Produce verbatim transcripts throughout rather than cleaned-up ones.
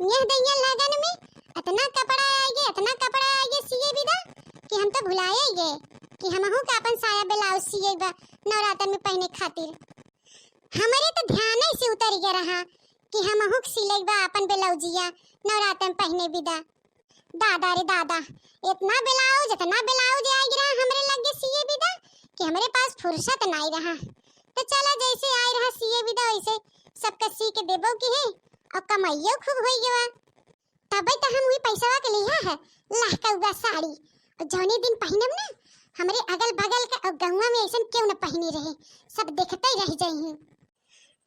यह दैया लगन में इतना कपड़ा आइगे, इतना कपड़ा आइगे सिए बिदा कि हम तो भुलाए ही गए कि हमहू का अपन साया ब्लाउज सिए बा नवरातन में पहने खातिर। हमरे तो ध्यान ही से उतर गया रहा कि हमहू के सिले बा अपन ब्लाउजिया नवरातन पहने बिदा। दादा रे दादा, इतना ब्लाउज, इतना ब्लाउज आइ रहा हमरे लगे सिए बिदा कि हमरे पास फुर्सत नाई रहा। तो चला, जैसे आइ रहा सिए बिदा वैसे सबका सी के देबो की है, और कमाइयो खूब होई गवा। तबे तो हम वही पैसवा के लिहा है लहकउआ साड़ी, और जौने दिन पहिनब ना, हमरे अगल बगल के और गौवा में ऐसन केहू न पहिने रहे, सब देखते रह जाइए।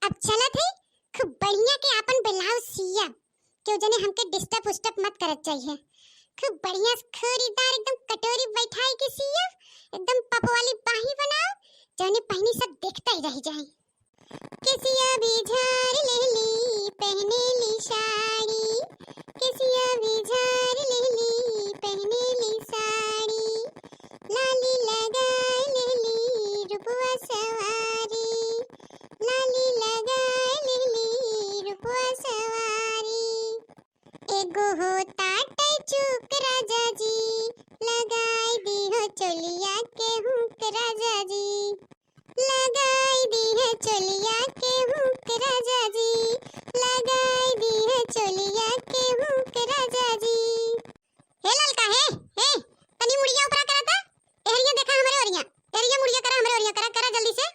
अब चलत है, खूब बढ़िया के आपन ब्लाउज सिया, केहू जने हमके डिस्टर्ब उस्टर्ब मत करत चाहिए। खूब बढ़िया से खोरीदार एकदम कटोरी बैठाई के सिया, एकदम पप वाली बाही बनाओ, जौने पहिनी सब देखते ही रह जाए। केसिया भी झार लेली, पहनेली साड़ी, केसिया भी झार लेली, पहनेली साड़ी, लाली लगाए लेली रूपवा सवारी, लाली लगाए लेली रूपवा सवारी। एगो होता टै चूक राजा जी, लगाई दी हो चोलिया के हुक राजा जी, लगाई दी है चोलिया के हुक राजा जी, लगाई दी है चोलिया के हुक राजा जी। हे ललका, हे, हे, तनी मुड़िया ऊपरा करा ता। एहरिया देखा हमरे ओरिया, एहरिया मुड़िया करा हमरे ओरिया, करा, करा जल्दी से।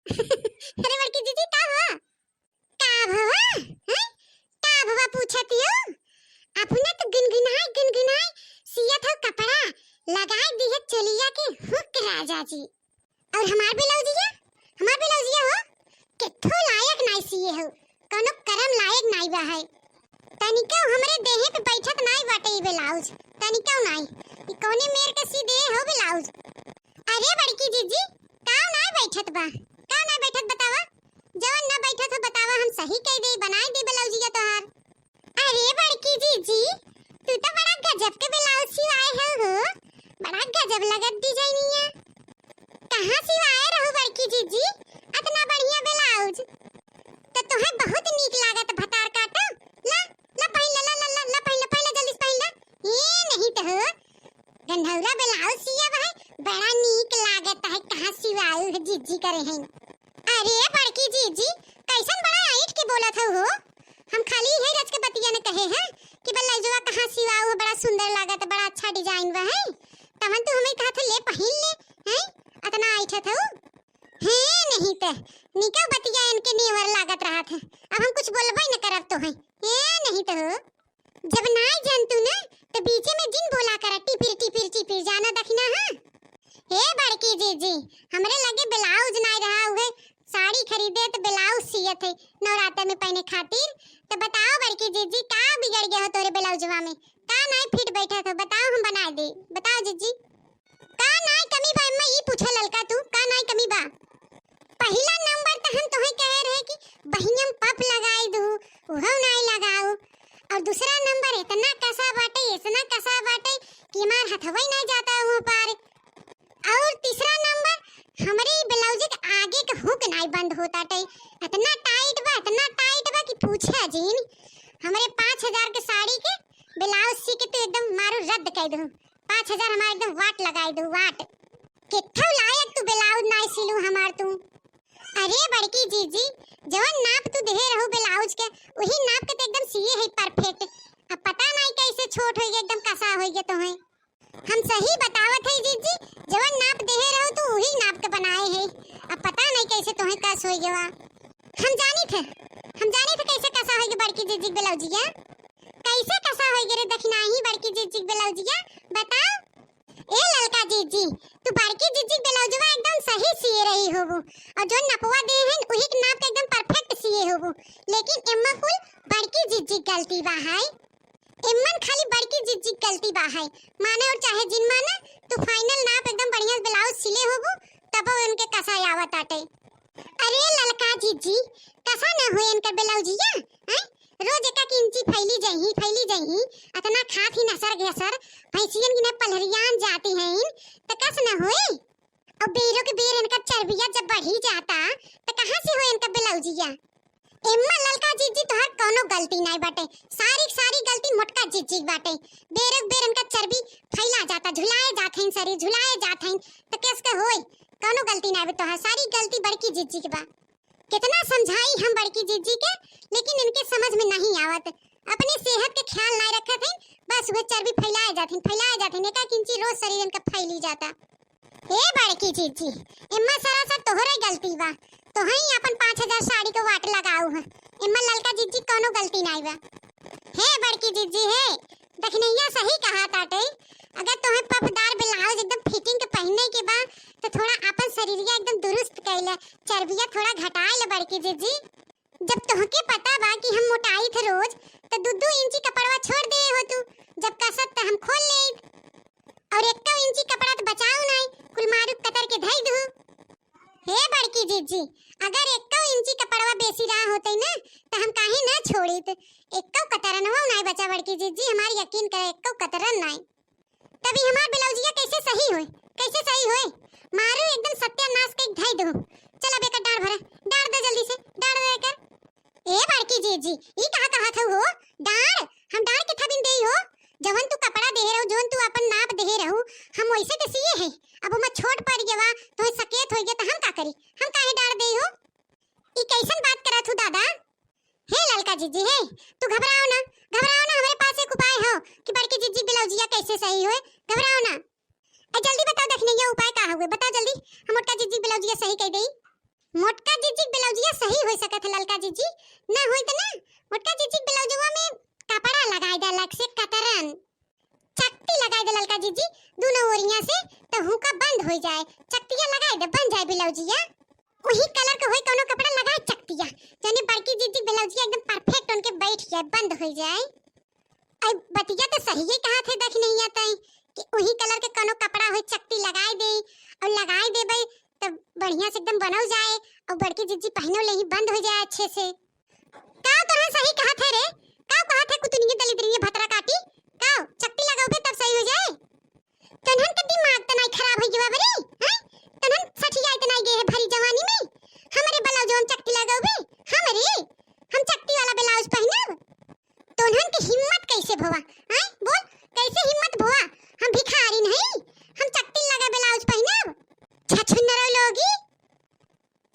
अरे बड़की जीजी, का हुआ? का भवा? हैं? का भवा पूछत हो? अपना तो गुनगुनाए गुनगुनाए सियत हो कपड़ा, लगाए दिहे चोलिया के हुक राजा जी। और हमार ब्लाउजिया, हमार ब्लाउजिया हो, केथो लायक नाई सिए हो, कौनो करम लायक नाई बा है। तनिको हमरे देहे पे बैठत नाई बाटे ई ब्लाउज, तनिको नाई। ई कौने मेर के सी देहे हो ब्लाउज? अरे बड़की जीजी, का नाई बैठत बा? का नाई बैठत बतावा? जवन ना बैठत हो बतावा, हम सही कह दे, बनाई दे ब्लाउजिया तोहार। अरे बड़की जीजी, तू तो बड़ा गजब के ब्लाउज सिवाए हो, हो। बड़ा गजब लगत डिजाइनिया। कहाँ सिवाए रहो बड़की जीजी अतना बढ़िया ब्लाउज? तो तोहे बहुत नीक लागत भतार काटो। ला, ला पहिन ला, ला, ला, ला, ला पहिन ला, पहिन ला, जल्दी से पहिन ला। ये नहीं तो हो, गंधौरा ब्लाउज सिया भाई, बड़ा नीक लागत है, कहाँ सिवाऊ है जीजी करे हैं। अरे बड़की जीजी, कैसन बड़ा ऐंठ के बोलत हऊ हो? हम खाली इहे रच के बतिया न कहे हैं कि ब्लाउजवा कहाँ सिवाऊ हो, बड़ा सुंदर लागत, बड़ा अच्छा डिजाइन बा है। तवन तू हमें कहत है, ले पहिन ले, हैं? अतना ऐंठत हऊ? हे नहीं त, निका बतिया इनके नेवर लागत रहत है। अब हम कुछ बोलबे न करब तो हैं। हे नहीं तो हो। जब नाई जानतू ना, तो बीचे में जिन बोला करा, टिपिर, टिपिर, टिपिर, जाना दखिना, हाँ? हे बड़की जीजी, हमरे लगे ब्लाउज नाई रहा, उहे साड़ी खरीदे तो ब्लाउज सियत है नवरात्र में पहने खातिर। तो बताओ बड़की जीजी, का बिगड़ गया हो तोरे ब्लाउजवा में? का नाई फिट बैठत हो? बताओ, हम बनाए दे। बताओ जीजी, का नाई कमी बा? एम्मा ई पूछे ललका तू, का नाई कमी बा? पहिला नंबर त हम तोहे कहे रहे कि बहियम पप लगाई दू, उहो नाई लगाऊ। और दूसरा नंबर इतना कसा बाटे, इतना कसा बाटे कि हमार हथवा ही नाई जाता वहाँ पार। और तीसरा नंबर, हमरे ई ब्लाउज के आगे के हुक नाई बंद होता टे, इतना टाइट बा, इतना टाइट बा कि पूछा जिन। हमरे पाँच हजार के साड़ी के ब्लाउज सी के तू एकदम मारू रद्द कर दू, पाँच हजार हमार एकदम वाट लगाई दू, वाट। केथव लायक तू ब्लाउज नाई सिलू हमार तू। अरे बड़की जीजी, जवन नाप तू देहे रहू ब्लाउज के, वही नाप के तो एकदम सिए है परफेक्ट। अब पता नाई कैसे छोट होइगे, एकदम कसा होइगे तोहे। हम सही बतावत है जीजी, जवन नाप देहे रहू तू वही नाप के बनाए है। अब पता नाई कैसे तोहे कस होइगे वा। हम जानी थे, हम जानी थे कैसे कसा होइगे बड़की जीजी के ब्लाउजिया। कैसे कसा होइगे रे दखिनाही बड़की जीजी के ब्लाउजिया, बताओ। ए ललका जीजी, तू बड़की जीजी के ब्लाउजवा एकदम सही सिए रही होबू, और जो नपवा दे हैं वही के नाप के एकदम परफेक्ट सिए होबू, लेकिन एम्मा कुल बड़की जीजी के गलती बा है। एम्मन खाली बड़की जीजी के गलती बा है, माने और चाहे जिन माने, तू फाइनल नाप एकदम बढ़िया से ब्लाउज सिले होबू, तब उनके कसा आवत आटे। अरे ललका जीजी, कसा न होए इनकर ब्लाउजिया, हैं? रोज एक एक इंची फैली जही, फैली जही, अतना खात ही नसर घेसर, भैंसियन की न पलहरियान जाती हैं, त कस न होए? और बेरों के बेर इनका चर्बिया जब बढ़ी जाता, त कहाँ से होए इनका ब्लाउजिया? एम्मा ललका जीजी तोहार कौनो गलती नाई बाटे, सारी के सारी मोटका जिज्जी के बाटे। बेर बेर इनका चर्बी फैला जाता, झुलाए जात हैं शरीर, झुलाए जात हैं। तो केस के होई, कौनो गलती ना बा तोहार, सारी गलती बड़की जिज्जी के बा। कितना समझाई हम बड़की जिज्जी के, लेकिन इनके समझ में नहीं आवत। अपनी सेहत के ख्याल ना रखत हैं, बस वह चर्बी फैलाए जात हैं, फैलाए जात हैं। एक एक इंची रोज शरीर इनका फैली जाता। हे बड़की जिज्जी, एम्मा सरासर तोहरे गलती बा। तोहई अपन पाँच हजार साड़ी के वाट लगाऊ है, एम्मा ललका जिज्जी कौनो गलती नाई बा। हे बड़की जिज्जी, हे दखिनैया सही कहा ताटे। अगर तोहे पफदार ब्लाउज एकदम फिटिंग के पहने के बा, तो थोड़ा अपन शरीरिया एकदम दुरुस्त कैले, चर्बिया थोड़ा घटाए ले बड़की जिज्जी। जब तोहके पता बा कि हम मोटाई थे रोज, तो दू दू इंची कपड़वा छोड़ दे हो तू। जब कसत त हम खोल लेब। और एक्को इंची कपड़ा त बचाऊ नाई, कुल मारू कतर के धई दू। हे बड़की जिज्जी, अगर एक्को इंची कपड़वा बेसी रहा होते ना, त हम काहे ना छोड़ीत। एक्को कतरनवा नाई बचा बड़की जिज्जी, हमार यकीन करे, एक्को कतरन नाई। तभी हमार ब्लाउजिया कैसे सही होए, कैसे सही होए? मारू एकदम सत्यानाश कई धई दू। चल अब एकर डाँड़ भरे, डाँड़ दे जल्दी से, डाँड़ दे एकर। ए बड़की जिज्जी, ई कहा कहत हऊ हो? डाँड़? हम डाँड़ के थबिन देई हो? जवन तू कपड़ा देहे रहू, जवन तू अपन नाप देहे रहू, हम वैसे के सिए है। अब ओमा छोट पड़ गवा, तोहे सकेत होई गया, त हम का करी? हम काहे डाँड़ देई हो? ई कैसन बात करत हू दादा? हे ललका जिज्जी, हे, तू घबराओ ना, घबराओ ना, हमरे पास एक उपाय हो कि बड़की जिज्जी ब्लाउजिया कैसे सही होए, घबराओ ना। ए, जल्दी बताओ दखिनैया, उपाय का हुए, बताओ जल्दी, हम मोटका जिज्जी ब्लाउजिया सही कई देई। मोटका जिज्जी ब्लाउजिया सही हो सकत है ललका जिज्जी, ना होई त ना, मोटका जिज्जी ब्लाउजवा में कपड़ा लगाई दे अलग से कतरन, चकती लगाई दे ललका जिज्जी, दोनों ओरिया से, त हुका बंद हो जाए, चकतिया लगाई दे, बन जाए ब्लाउजिया। वही कलर के होई कौनो कपड़ा लगाए चकतिया, जाने बड़की जिज्जी ब्लाउजिया एकदम परफेक्ट उनके बैठ जाए, बंद हो जाए। अब बतिया तो सही है कहा थे दखिनैया तई कि वही कलर के कौनो कपड़ा होई चकती लगाए दे और लगाए देबे तो बढ़िया से एकदम बनल जाए और बड़की जिज्जी पहनो ले ही बंद हो जाए अच्छे से। का तोहन सही कहा थे रे? का कहा थे कुतुनिया दलिद्रिया भतरा काटी? का चकती लगाओबे तब सही हो जाए? तोहन के दिमाग त नाई खराब हो गया बरी? हैं? तोहन सठिया इतना गए है भरी जवानी में, हमरे ब्लाउज हम चकती लगाओबे? हमरे? हम चकती वाला ब्लाउज पहनब? तोहन के हिम्मत कैसे भवा? हैं? बोल, कैसे हिम्मत भवा? हम भिखारी नहीं, हम चकती लगा ब्लाउज पहनब? छछुन्नरो लोगी।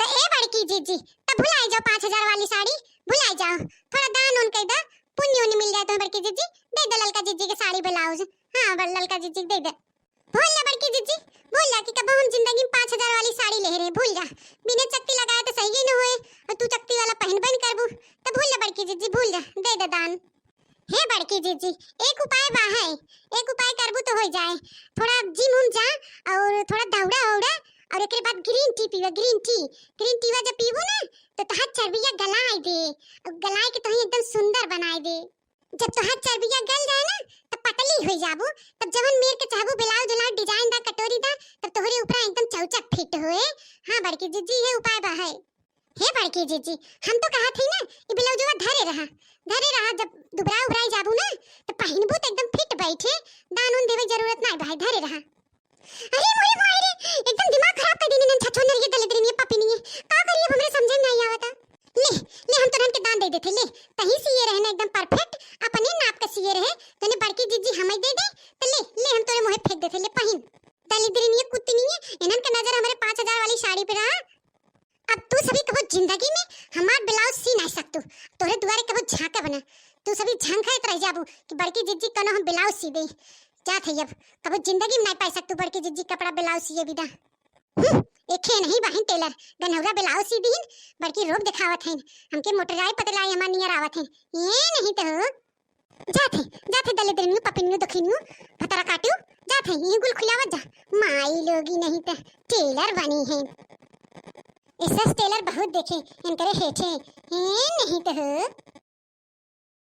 त ए बड़की जिज्जी, त भुलाई जाओ पाँच हजार वाली साड़ी, भुलाई जाओ। थोड़ा दान उन कई दा, पुण्य उन मिल जाए तो बड़की जिज्जी, दे दे ललका जिज्जी के साड़ी ब्लाउज। हाँ, बड़ ललका जिज्जी के दे दे। भूल ला बड़की जिज्जी, भूल ला कि कबो हम जिंदगी में पाँच हजार वाली साड़ी ले रहे, भूल जा। बिना चकती लगाए तो सही ही न होए, और तू चकती वाला पहनबे न करबू, तो भूल ला बड़की जिज्जी, भूल जा, दे दे दान। हे बड़की जिज्जी, एक उपाय बा है, एक उपाय करबू तो हो जाए। थोड़ा जिम उम जा और थोड़ा दौड़ा उड़ा और एकरे बाद ग्रीन टी पीवा, ग्रीन टी। ग्रीन टीवा जब पीबू ना तो तोहार चर्बिया गलाए दे, और गलाए के तोही एकदम सुंदर बनाए दे। जब तोहार चर्बिया गल जाए ना तो पतली हो जाबू, तब जवन मेर के चाहबू ब्लाउज उलाउज डिजाइन दा, कटोरी दा, तब तोहरे ऊपरा एकदम चौचक फिट होए। हाँ बड़की जिज्जी, ये उपाय बा है। हे बड़की जिज्जी, हम तो कहा थी ना, ई ब्लाउजवा धरे रहा, धरे रहा, जब दुबरा उबराई जाबू ना, तो पहिनबू तो एकदम फिट बैठे, दान उन देवे जरूरत ना भाई, धरे रहा। अरे मोरे माई रे, एकदम दिमाग खराब कर देनी नन छछो नरिये दलिद्री नहीं पपी नहीं है, का करिए हमरे समझे में नहीं आवता। ले, ले हम तोरन के दान दे देते, ले, तही सिए रहे ना एकदम परफेक्ट, अपने नाप का सिए रहे, तने बड़की जिज्जी हमें दे दे, तो ले, ले हम तोरे मुँहे फेंक देते, ले पहिन। दलिद्री नहीं है, कुत्ती नहीं है, इन्हन के नजर हमरे पाँच हजार वाली साड़ी पे रहा, अब तू सभी कबो जिंदगी में हमार ब्लाउज सी नाई सकतू, तोरे दुआरे कबो झांकब ना। तू सभी झंखत रह जाबू कि बड़की जिज्जी कनो हम ब्लाउज सी दे। जात है अब, कबो जिंदगी में नाई पाई सकतू बड़की जिज्जी कपड़ा ब्लाउज सिए बिदा। हम्म, एखे नहीं बहिन टेलर, गनौरा ब्लाउज सी दीन, बड़की रोब दिखावत हैं, हमके मोटराई पतलाई हमार नियर आवत हैं। ये नहीं तो जात है, जात है दलिद्रिनियो, पपिनियो, दुखिनियो, भतरा काटियो, जात है, ये गुल खिलावत जा। माई लोगी नहीं त टेलर बनी है। इसस टेलर बहुत देखे, इनकरे हेठे, हे नहीं त हो।